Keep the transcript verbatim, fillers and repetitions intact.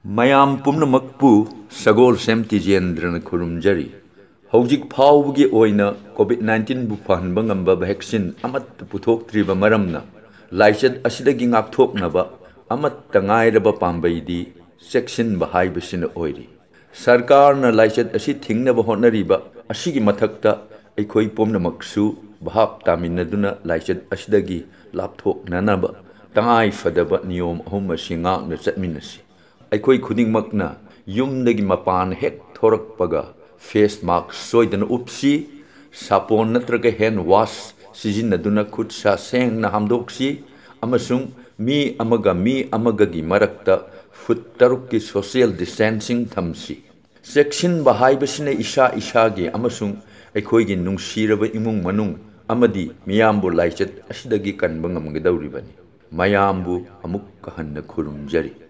ꯃꯌꯥꯝ ꯄꯨꯝꯅꯃꯛꯄꯨ ꯁꯒꯣꯜꯁꯦꯝ ꯇꯤꯖꯦꯟꯗ꯭ꯔꯅ ꯈꯨꯔꯨꯝꯖꯔꯤ꯫ ꯍꯧꯖꯤꯛ ꯐꯥꯎꯕꯒꯤ ꯑꯣꯏꯅ COVID nineteenꯕꯨ ꯐꯍꯟꯕ ꯉꯝꯕ vaccine ꯑꯃꯠꯇ ꯄꯨꯊꯣꯛꯇ꯭ꯔꯤꯕ ꯃꯔꯝꯅ, ꯂꯥꯏꯆꯠ ꯑꯁꯤꯗꯒꯤ ꯉꯥꯛꯊꯣꯛꯅꯕ ꯑꯃꯠꯇ ꯉꯥꯏꯔꯕ ꯄꯥꯝꯕꯩꯗꯤ ꯆꯦꯛꯁꯤꯟꯕ ꯍꯥꯏꯕꯁꯤꯅ ꯑꯣꯏꯔꯤ꯫ ꯁꯔꯀꯥꯔꯅ ꯂꯥꯏꯆꯠ ꯑꯁꯤ ꯊꯤꯡꯅꯕ ꯍꯣꯠꯅꯔꯤꯕ ꯑꯁꯤꯒꯤ ꯃꯊꯛꯇ, ꯑꯩꯈꯣꯏ ꯄꯨꯝꯅꯃꯛꯁꯨ ꯚꯥꯞ ꯇꯥꯃꯤꯟꯅꯗꯨꯅ ꯂꯥꯏꯆꯠ ꯑꯁꯤꯗꯒꯤ ꯂꯥꯞꯊꯣꯛꯅꯅꯕ ꯇꯉꯥꯏ ꯐꯗꯕ ꯅꯤꯌꯣꯝ ꯑꯍꯨꯝ ꯑꯁꯤ ꯉꯥꯛꯅ ꯆꯠꯃꯤꯟꯅꯁꯤ꯫ ꯑꯩꯈꯣꯏ ꯈꯨꯗꯤꯡꯃꯛꯅ ꯌꯨꯝꯗꯒꯤ ꯃꯄꯥꯟ ꯍꯦꯛ ꯊꯣꯔꯛꯄꯒ face mask ꯁꯣꯏꯗꯅ ꯎꯞꯁꯤ, ꯁꯥꯄꯣꯟ ꯅꯠꯇ꯭ꯔꯒ hand wash ꯁꯤꯖꯤꯟꯅꯗꯨꯅ ꯈꯨꯠ ꯁꯥ ꯁꯦꯡꯅ ꯍꯥꯝꯗꯣꯛꯁꯤ, ꯑꯃꯁꯨꯡ ꯃꯤ ꯑꯃꯒ ꯃꯤ ꯑꯃꯒꯒꯤ ꯃꯔꯛꯇ ꯐꯨꯠ ꯇꯔꯨꯛꯀꯤ social distancing ꯊꯝꯁꯤ꯫ ꯆꯦꯛꯁꯤꯟꯕ ꯍꯥꯏꯕꯁꯤꯅ ꯏꯁꯥ ꯏꯁꯥꯒꯤ ꯑꯃꯁꯨꯡ ꯑꯩꯈꯣꯏꯒꯤ ꯅꯨꯡꯁꯤꯔꯕ ꯏꯃꯨꯡ ꯃꯅꯨꯡ ꯑꯃꯗꯤ ꯃꯤꯌꯥꯝꯕꯨ ꯂꯥꯏꯆꯠ ꯑꯁꯤꯗꯒꯤ ꯀꯟꯕ ꯉꯝꯒꯗꯧꯔꯤꯕꯅꯤ꯫ ꯃꯌꯥꯝꯕꯨ ꯑꯃꯨꯛꯀ ꯍꯟꯅ ꯈꯨꯔꯨꯝꯖꯔꯤ꯫